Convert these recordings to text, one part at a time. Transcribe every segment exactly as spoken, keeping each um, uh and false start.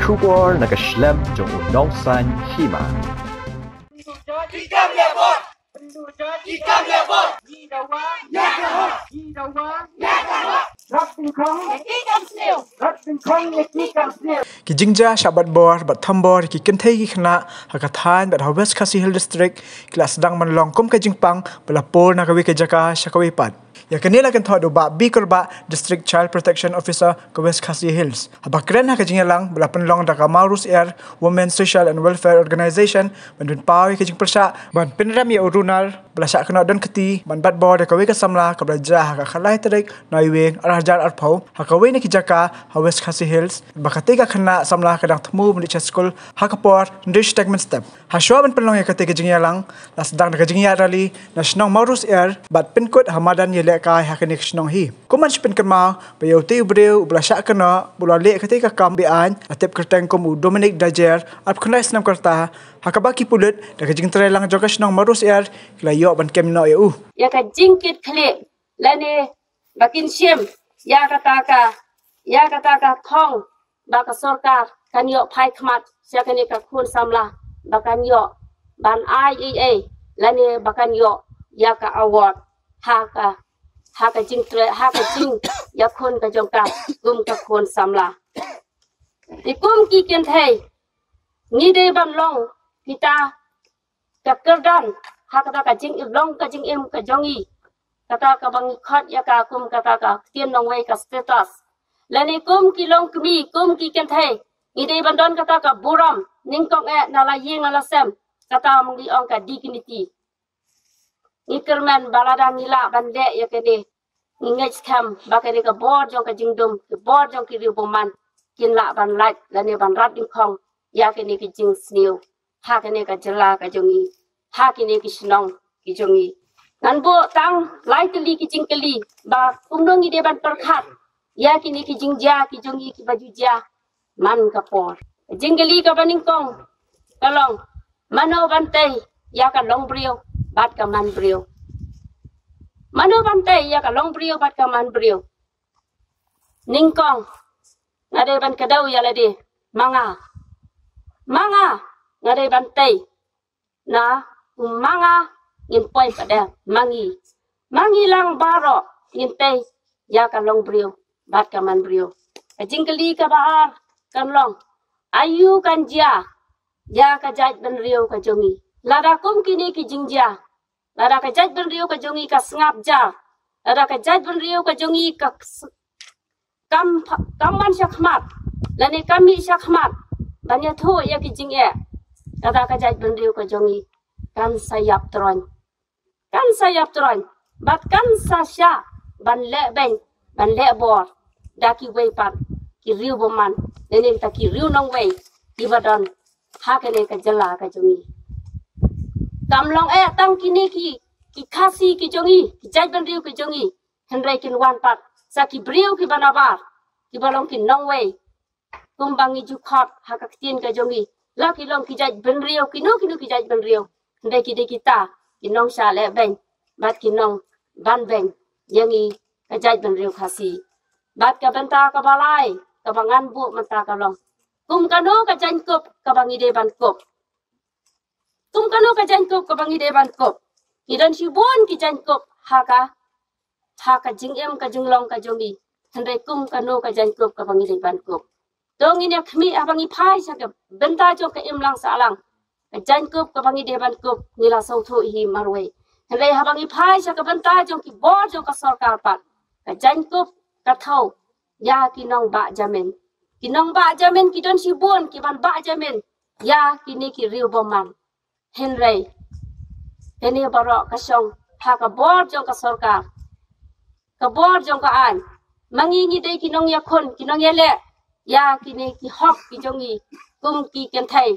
Khubor na ka shlem jong u nongsan hima. Ki jingjia shah bat bor bat thombor ki kynthei ki khynnah ha ka thaiñ bad ha West Khasi Hills District ki la sdang ban long kum ka jingpang ba la pur na kawei ka jaka sha kawei pat. Ïa kane la kynthoh da u Bah B Kurbah, District Child Protection Officer ka West Khasi Hills, haba kren ha ka jingïalang ba la pynlong da ka Mawrusyiar Women Social and Welfare Organization ban pynpaw ïa ka jingpyrshah ban pynrem ïa u runar ba la shah kynnoh don kti ban bat bor da kawei ka samla kaba la jia ha ka khatlai tarik Naiwieng arhajar arphew ha kawei na ki jaka ha West Khasi Hills, ba katei ka khynnah samla ka dang thmu ban leit sha skul ha ka por hynriew shiteng mynstep. Hashwa ban pynlong ïa katei ka jingïalang, la sdang da ka jingïaid rally na shnong Mawrusyiar bad pynkut ha madan ïalehkai ha kane ka shnong hi. Kum ban shu pynkynmaw ba ïa utei u briew uba la shah kynnoh ba u la leh katei ka kam be-aiñ, la tip kyrteng kum u Dominic Dajer, arphew khyndai snem ka rta, ha kaba ki pulit da ka jingtrei lang jong ka shnong Mawrusyiar ki la ïoh ban kem noh ïa u. Ïa ka jingkit khlieh lane ba kin shim ïa kata ka, ïa kata ka thong ba ka sorkar kan ïoh phai khmat sha kane ka khun samla ba kan ïoh ban ai ei ei lane ba kan ïoh ïa ka award ha ka, ha ka jingtrei, ha ka jingïakhun ka jong ka kum ka khun samla. Te kum ki kynthei ngi dei ban long kita ka kyrdan ha kata ka jinglong ka jingim ka jong ngi, kata kaba ngi khot ïa ka kum kata ka ktien nongwei ka status. Lane kum ki longkmie, kum ki kynthei, ngi dei ban don kata ka burom nyngkong eh na la ïing na la sem, kata ma ngi ong ka dignity. Ngi kyrmen ba lada ngi lah ban leh ïa kane, ngi ngeit skhem ba kane ka bor jong ka jingdum, ka bor jong ki riew bymman kin lah ban lait lane ban rat dyngkhong ïa kane ka jingsniew ha kane ka jylla ka jong ngi, ha kine ki shnong ki jong ngi. Ngan buh tang lai tylli ki jingkylli ba kumno ngi dei ban pyrkhat ïa kine ki jingjia ki jong ngi kiba ju jia man ka por. Jingkylli kaba nyngkong ka long, mano ban tei ïa ka longbriew bad ka manbriew? Mano ban tei ïa ka longbriew bad ka manbriew? Nyngkong, nga dei ban kdew ïa lade, ma nga, ma nga, nga dei ban tei na u ma nga, ngin poi pat de ma ngi, ma ngi lang baroh ngin tei ïa ka longbriew bad ka manbriew. Ka jingkylli kaba ar kan long, aïu kan jia ïa ka jaitbynriew ka jong ngi? Lada kum kine ki jingjia, lada ka jaitbynriew ka jong ngi ka sngap jar, lada ka jaitbynriew ka jong ngi ka s-, kam, kam wan shakhmat lane kam mih shakhmat ban ïathuh ïa ki jingeh, kata ka jaitbynriew ka jong ngi kan sa ïap troiñ, kan sa ïap troiñ bad kan sa shah ban leh beiñ, ban leh bor da kiwei pat ki riew bymman lane da ki riew nongwei kiba don ha kane ka jylla ka jong ngi. Kam long eh tang kine ki, ki Khasi ki jong ngi, ki jaitbynriew ki jong ngi, hynrei kin wan pat sa ki briew kiba nabar, kiba long ki nongwei, kumba ngi ju khot ha ka ktien ka jong ngi, la ki long ki jaitbynriew, kino kino ki jaitbynriew, hynrei ki dei kita ki nongshah leh beiñ bad ki nongban beiñ ïa ngi ka jaitbynriew Khasi. Bad ka bynta kaba lai kaba ngan buh mynta ka long, kum kano ka jaiñkup kaba ngi dei ban kup? Kum kano ka jaiñkup kaba ngi dei ban kup? Ngi don shibun ki jaiñkup ha ka, ha ka jingim ka jinglong ka jong ngi, hynrei kum kano ka jaiñkup kaba ngi dei ban kup? To ngin ïa khmih haba ngi phai sha ka bynta jong ka imlang sahlang. Ka jaiñkup kaba ngi dei ban kup ngi la sngewthuh hi marwei, hynrei haba ngi phai sha ka bynta jong ki bor jong ka sorkar pat, ka jaiñkup ka thew ïa ki nongbah jamin. Ki nongbah jamin ki don shibun ki ban bah jamin ïa kine ki riew bymman. Hynrei kane baroh ka shong ha ka bor jong ka sorkar, ka bor jong ka aiñ. Ma ngi ngi dei ki nongïakhun, ki nongïaleh ïa kine ki hok ki jong ngi kum ki kynthei.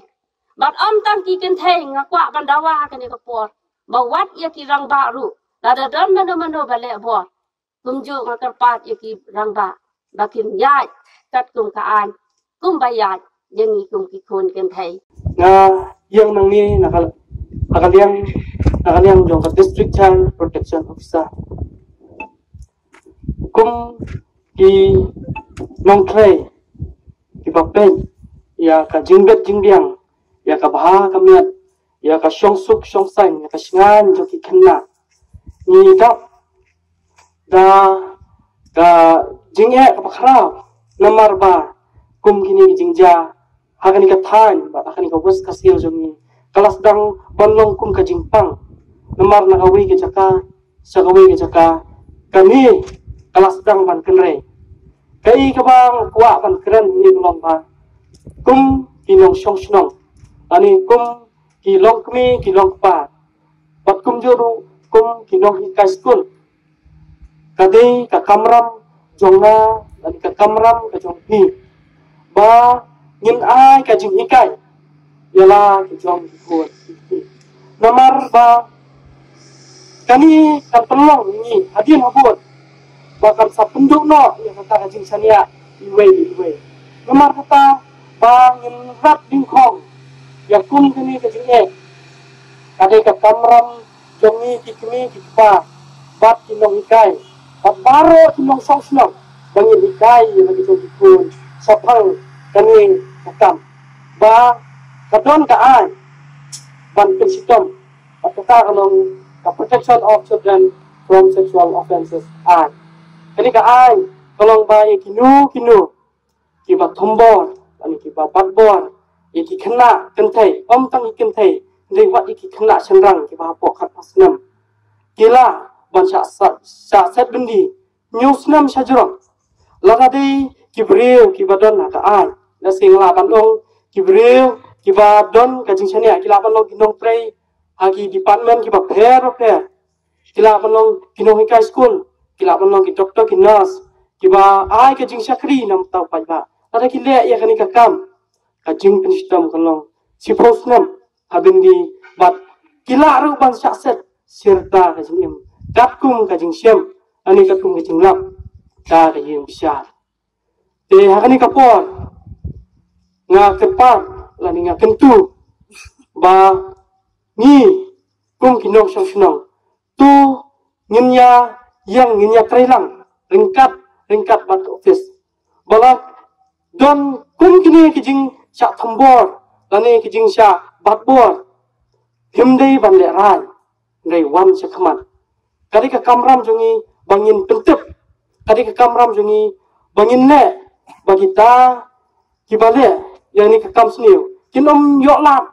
Bad ym tang ki kynthei, nga kwah ban dawa ha kane ka por ba wat ïa ki rangbah ruh, lada don mano mano ba leh bor, kumjuh nga kyrpad ïa ki rangbah ba kin ïaid katkum ka aiñ kumba ïaid ïa ngi kum ki khun kynthei. Nga ïeng nangne na ka, na ka liang, na ka liang jong ka District Child Protection Officer. Kum ki nongtrei kiba peit ïa ka jingbit jingbiang, ïa ka bha ka miat, ïa ka shongsuk shongsaiñ, ïa ka shngaiñ jong ki khynnah. Ngi dap da ka jingeh kaba khraw, namar ba kum kine ki jingjia ha kane ka thaiñ bad ha kane ka West Khasi Hills jong ngi, ka la sdang ban long kum ka jingpang. Namar na kawei ka jaka sha kawei ka jaka, kane ka la sdang ban kynrei. Kaei kaba nga kwah ban kren hangne ka long ba kum ki nongshong shnong, lane kum ki longkmie ki longkpa, bad kumjuh ruh kum ki nonghikai skul, ka dei ka kamram jong nga, lane ka kamram ka jong phi, ba ngin ai ka jinghikai ïa la ki jong ki khun. Namar ba kane kan pynlong ïa ngi hadien habud ba kan sa pynduh noh ïa kata ka jingshaniah iwei iwei. Namar kata ba ngin rat dyngkhong ïa kum kane ka jingeh, ka dei ka kamram jong ngi ki kmie ki kpa bad ki nonghikai bad baroh ki nongshong shnong ba ngin hikai ïa la ki jong ki khun shaphang kane ka kam, ba ka don ka aiñ ban pynshitom. Bad kata ka long ka Protection of Children from Sexual Offences Act. Kane ka aiñ ka long ba ïa kino kino kiba thombor, lane kiba batbor ïa ki khynnah kynthei, ym tang ki kynthei, hynrei wat ïa ki khynnah shynrang kiba hapoh khatphra snem, ki lah ban shah, shah, shah set byndi hynñiew snem shajrong. Lada dei ki briew kiba don ha ka aiñ, lehse nga lah ban ong ki briew kiba don ka jingshaniah ki lah ban long ki nongtrei ha ki department kiba pher bapher. Ki lah ban long ki nonghikai skul, ki lah ban long ki doktor, ki nurse, kiba ai ka jingshakri na ka bynta u paidbah. Lada ki leh ïa kane ka kam, ka jingpynshitom kan long shiphew snem ha byndi, bad ki lah ruh ban shah set sirta ka jingim katkum ka jingshem, lane katkum ka jinglap da ka ïing bishar. Te ha kane ka por nga kyrpad lane nga kyntu ba ngi kum ki nongshong shnong, to ngin ïa ïeng, ngin ïa trei lang ryngkat, ryngkat bad ka office. Ba la don kum kine ki jingshah thombor lane ki jingshah batbor, phim dei ban lehrain, hynrei wan shakhmat. Ka dei ka kamram jong ngi ba ngin pyntip, ka dei ka kamram jong ngi ba ngin leh ba kita kiba leh ïa kane ka kam sniew kin ym ïoh lad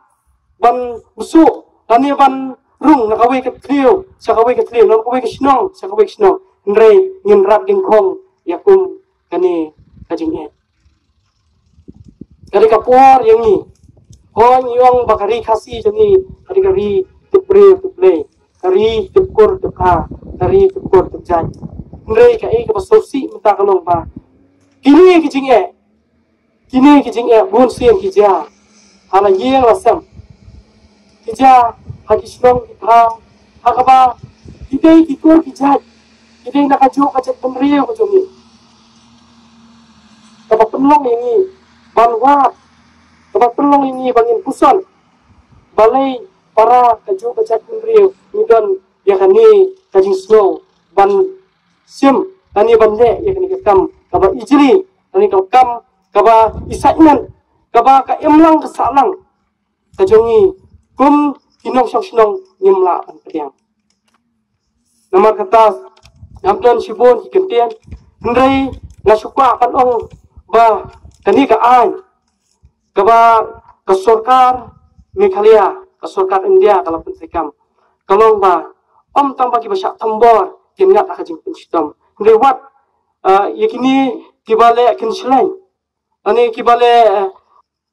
ban bsuh lane ban rung na kawei ka thliew sha kawei ka thliew, na kawei ka shnong sha kawei ka shnong, hynrei ngin rat dyngkhong ïa kum kane ka jingeh. Ka dei ka por ïa ngi. Hooid ngi ong ba ka ri Khasi jong ngi ka dei ka ri tip briew tip Blei, ka ri tip kur tip bha, ka ri tip kur tip jait. Hynrei kaei kaba sngewsih mynta ka long ba kine ki jingeh, kine ki jingeh bun sien ki jia ha la ïing la sem, ki jia ha ki shnong ki thaw ha kaba ki dei ki kur ki jait, ki dei na kajuh ka jaitbynriew ka jong ngi. Kaba pynlong ïa ngi ban wad, kaba pynlong ïa ngi ba ngin puson. Balei para kajuh ka jaitbynriew ngi don ïa kane ka jingsngew ban shim lane ban leh ïa kane ka kam kaba ijli, lane ka kam kaba isaitmen, kaba ka imlang ka sahlang ka jong ngi kum ki nongshong shnong ngim lah ban pdiang. Namar kata ngam don shibun ki kyntien, hynrei nga shu kwah ban ong ba kane ka aiñ kaba ka sorkar Meghalaya, ka sorkar India ka la pyntreikam, ka long ba ym tang ba kiba shah thombor kin ngat ha ka jingpynshitom, hynrei wat, ah, ïa kine kiba leh kynshlei, lane kiba leh, eh,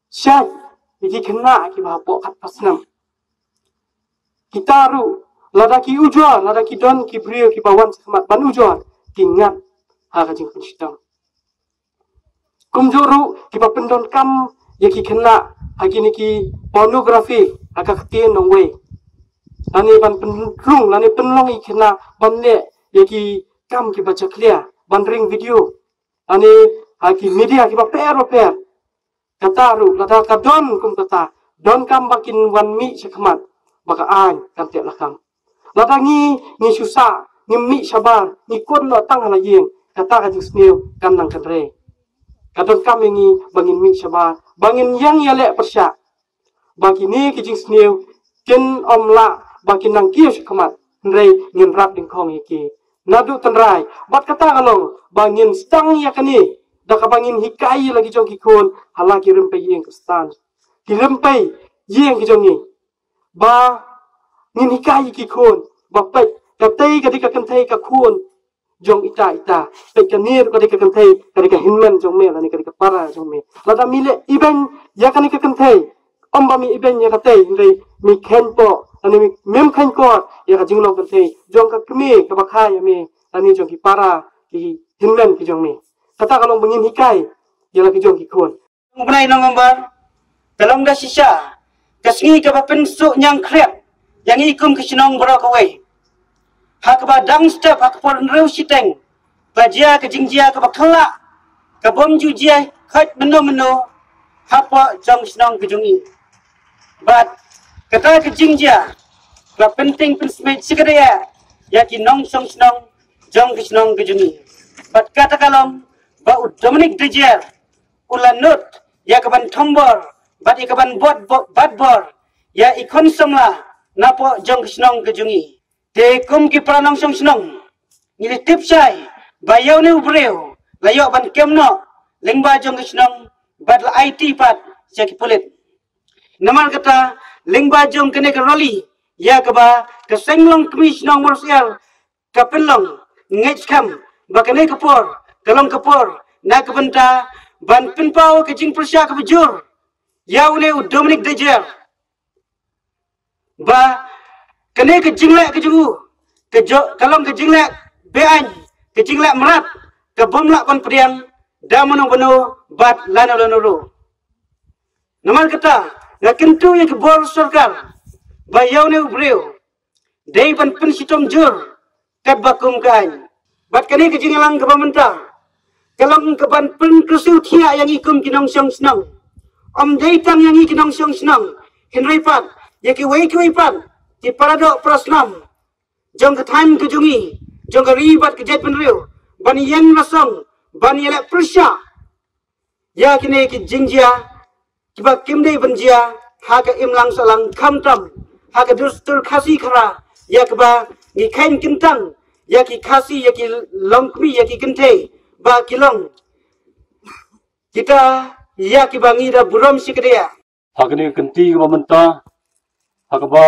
shait ïa ki khynnah kiba hapoh khatphra snem. Kita ruh lada ki ujor, lada ki don ki briew kiba wan shakhmat ban ujor, ki ngat ha ka jingpynshitom. Kumjuh ruh kiba pyndonkam ïa ki khynnah ha kine ki pornography ha ka ktien nongwei, lane ban pynrung lane pynlong ïa ki khynnah ban leh ïa ki kam kiba jakhlia, ban ring video lane ha ki media kiba pher bapher. Kata ruh lada ka don kum kata, donkam ba kin wan mih shakhmat ba ka aiñ kan teh lakam. Lada ngi, ngi shu sah, ngi mih shabar, ngi kun noh tang ha la ïing, kata ka jingsniew kan nang kynrei. Ka donkam ïa ngi ba ngin mih shabar, ba ngin ïeng ïaleh pyrshah, ba kine ki jingsniew kin ym lah ba kin nang kiew shakhmat, hynrei ngin rap dyngkhong ïa ki naduh tynrai. Bad kata ka long ba ngin sdang ïa kane da kaba ngin hikai ïa la ki jong ki khun ha la ki rympei ïing Khristan, ki rympei ïing ki jong ngi, ba ngin hikai ïa ki khun ba peit, katei ka dei ka kynthei ka khun jong ita ita. Peit, kane ruh ka dei ka kynthei, ka dei ka hynmen jong me lane ka dei ka para jong me. Lada me leh ibeiñ ïa kane ka kynthei, ym ba me ibeiñ ïa katei, hynrei me kheiñpoh lane me, mem kheiñkor ïa ka jinglong kynthei jong ka kmie kaba kha ïa me lane jong ki para, ki hynmen ki jong me. Kata ka long ba ngin hikai ïa la ki jong ki khun. Nongbnai November ka long da shisha ka sngi kaba pynsuk ñiangkhreh ïa ngi kum ka shnong baroh kawei. Ha kaba dang step ha ka por hynriew shiteng ba jia ka jingjia kaba khlak, ka bym ju jia khot mynno mynno hapoh jong shnong ka jong ngi. Bad kata ka jingjia ka pynting pynsmit shikatdei ïa ki nongshong shnong jong ka shnong ka jong ngi. Bad kata ka long ba u Dominic Dejer u la nud ïa ka ban thombor bad ïa ka ban bot bot bad bor ïa i khun samla napoh jong ka shnong ka jong ngi. Te kum ki para nongshong shnong, ngi la tip shai ba ïa une u briew la ïoh ban kem noh lyngba jong ka shnong bad la aiti pat sha ki pulit. Namar kata, lyngba jong kane ka rally ïa kaba ka seng longkmie shnong Mawryngkneng ka pynlong, ngeit skhem ba kane ka por ka long ka por na ka bynta ban pynpaw ka jingpyrshah kaba jur ïa une u Dominic Dejer, ba kane ka jingleh ka jong u ka jo-, ka long ka jingleh beaiñ, ka jingleh mrad, ka bym lah ban pdiang da mano mano bad lano lano ruh. Namar kata, nga kyntu ïa ki bor sorkar ba ïa une u briew dei ban pynshitom jur katba kum ka aiñ. Bad kane ka jingïalang kaba mynta ka long ka ban pynkhuslai thiah ïa ngi kum ki nongshong shnong. Ym dei tang ïa ngi ki nongshong shnong, hynrei pat ïa kiwei kiwei pat ki para doh para snam jong ka thaiñ ka jong ngi, jong ka ri bad ka jaitbynriew, ban ïeng la song ban ïaleh pyrshah ïa kine ki jingjia kiba kim dei ban jia ha ka imlang sahlang, khamtam ha ka dustur Khasi Khara, ïa kaba ngi kheiñ kyntang ïa ki Khasi, ïa ki longkmie, ïa ki kynthei ba ki long kita ïa kiba ngi da burom shikatdei. Ha kane ka kynti kaba mynta, ha kaba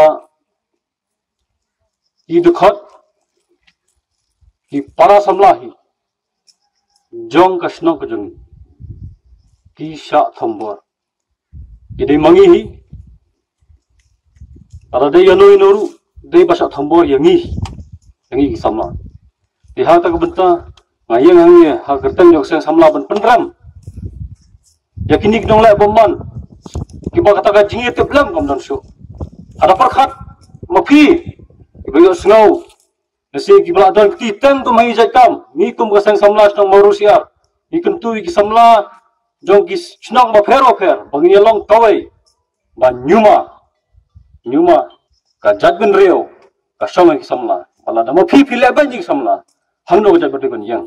ki dkhot, ki para samla hi jong ka shnong ka jong ngi ki shah thombor. Ki dei ma ngi hi. Lada dei ïano ïano ruh dei ba shah thombor ïa ngi, ïa ngi ki samla. Te ha kata ka bynta nga ïeng hangne ha ka kyrteng jong ka seng samla ban pynrem ïa kine ki nongleh bymman kiba kata ka jingïatiplem kam don shuh. Haba pyrkhat ma phi kiba ïohsngew, lehse kiba la don kti tem kum ha i jait kam, ngi kum ka seng samla shnong Mawryngkneng, ngi kyntu ïa ki samla jong ki shnong bapher bapher ba ngin ïalong kawei, ba ñiuma, ñiuma ka jaitbynriew ka shong ïa ki samla. Ba lada ma phi phi leh beiñ ïa ki samla, hangno ka jaitbynriew kan ïeng?